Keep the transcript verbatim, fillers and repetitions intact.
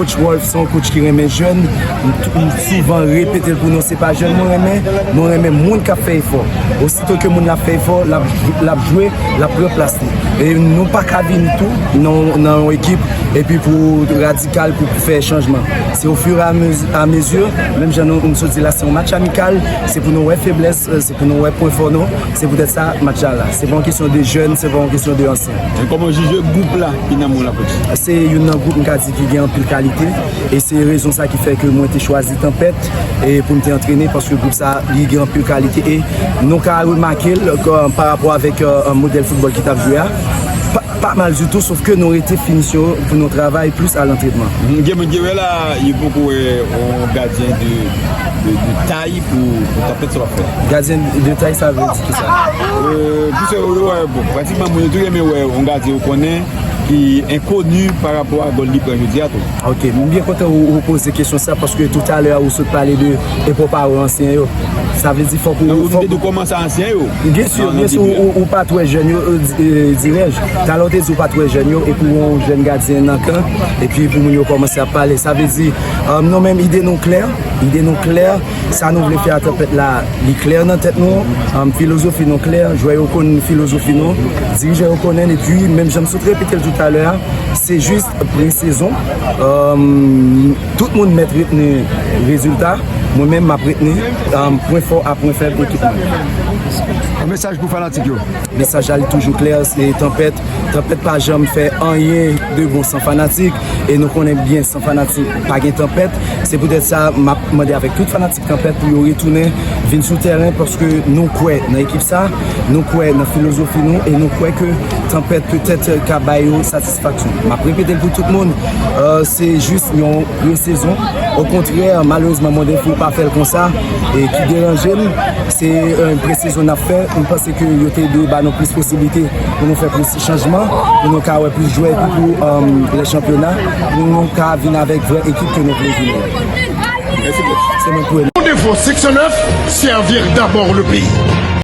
Coach Wolf se yon coach ki renmen jèn. M, m souvan repete l pou nou, se pa jèn mwen renmen, mwen renmen moun k ap fè efò. Osito ke moun la ap fè efò, l ap, l ap jwe, l ap pran plas li. E nou pa ka vin tou nan, nan yon ekip epi pou radikal, pou, pou fè chanjman. Se ofirameziman, menm jan nou, nou sot di la, se yon match amikal, se pou nou wè feblès, se pou nou wè pwen fò nou. Se poutèt sa, match la la. Se pa yon kesyon de jèn, se pa yon kesyon de ansyen. E kòman w jije gwoup la ki nan men w la, coach? Se youn nan gwoup m ka di ki gen anpil kalite. E se rezon sa ki fè ke mwen te chwazi Tanpèt e pou m te antrene, paske gwoup sa, li gen anpil kalite. E nou ka remake l, kò, pa rapò avèk, euh, modèl foutbòl ki t ap jwe a. Pa, pa mal ditou, sof ke nou rete finisyon pou nou travay plis a lantrenman. Mhm. Gen moun ki wè la, yo poko wè yon gadyen de, de, de tay pou, pou Tanpèt sa w ap fè. Gadyen de tay, sa vle di ki sa? Euh, plis yo wè, bon, pratikman, moun yo tou renmen wè yon gadyen yo konnen ki enkoni pa rapò a gòl li pran jodi a tou. Ok, m byen kontan ou, ou poze kesyon sa, paske toutalè a ou sot pale de epi w pa wè ansyen yo. Sa vle di fòk ou, donk, ou fòk te dwe kòmanse ansyen yo. Byen si, byen si, ou, ou pa t wè jèn yo, euh, dirèj. Talè w te di ou pa t wè jèn yo, epi w yon jèn gadyen nan kan, epi pou moun yo kòmanse ap pale. Sa vle di, euh, nou menm, ide nou klè, ide nou klè, sa nou vle fè a Tanpèt la, li klè nan tèt nou, euh, filozofi nou klè, jwè yo konn filozofi nou, dirijè yo konnen, epi menm jan m sot repete l toutalè a, se jis presezon. Euh, tout moun mèt retni rezilta. Mwen menm, m ap retni, um, pwen fò a pwen fèb ekip mwen. Yon mesaj pou fanatik yo. Mesaj la, li toujou klè, se Tanpèt. Tanpèt pa janm fè anyen de bon san fanatik. E nou konnen byen, san fanatik, pa gen Tanpèt. Se poutèt sa, m ap mande avèk tout fanatik Tanpèt pou yo retounen, vin sou tèren, paske nou kwè nan ekip sa, nou kwè nan filozofi nou, e nou kwè ke Tanpèt petèt ka bay yo satisfaksyon. M ap repete l pou tout moun, euh, se jis yon presezon. Okontrè, malerezman, Mondinfo pa fè l konsa, e ki deranje m, se, euh, presezon n ap fè. M panse ke yo te dwe ba nou plis posiblite pou nou fè plis chanjman, pou nou ka wè plis jwè, epi pou, euh, lè chanpyona, pou nou ka vin avèk vrè ekip ke nou vle vin. Mèsi, coach. Se mwen pou Mondinfo, seksyon nèf, servir d'abord le pays.